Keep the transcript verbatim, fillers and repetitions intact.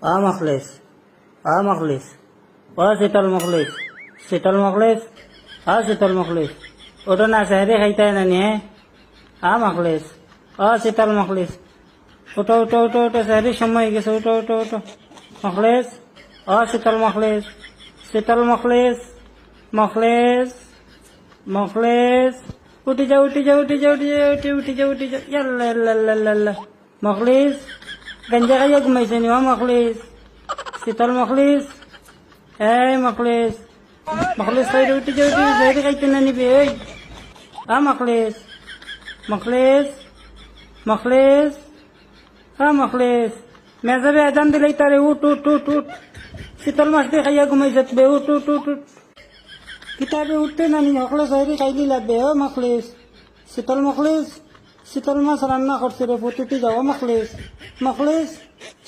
অ মখলিস, অ মখলিস, অ শীতল মখলিস, শীতল মখলিস, অ শীতল মখলিস, উঠো না, সেহরি খাইতায় না নি, হে? অ মখলিস, অ শীতল মখলিস, উঠো, উঠো, উঠো, উঠো, সেহরির সময় অই গেছে, উঠো, উঠো, উঠো। মখলিস, অ শীতল মখলিস, শীতল মখলিস, মখলিস, মখলিস, উঠি যাও, উঠি যাও, উঠি যাও, উঠি যাও, উঠি, উঠি যাও, উঠি যাও, ইয়াল্লা, ইয়াল্লা, ইয়াল্লা, ইয়াল্লা। মখলিস, গাঞ্জা খাইয়া ঘুমাইছে নি, অ মখলিস, শীতল মখলিস, এই মখলিস, মখলিস, সাইডে উঠি যাও, উঠি যাও, সাইডে খাইতে না নিবে, এই। আ মখলিস, মখলিস, মখলিস, আ মখলিস, মেজাবে আজান দিলেই তারে উঠ, উঠ, উঠ, উঠ। শীতল মাছ দি খাইয়া ঘুমাইছে বে, উঠ, উঠ, উঠ, উঠ। কিতাবে উঠতে না নি, হকলে সাইডে খাইলি লাগবে, ও মখলিস। শীতল মখলিস, শীতল মাছ রান্না করছে রে, ফুটুটি যাও, ও মখলিস, মখলিস।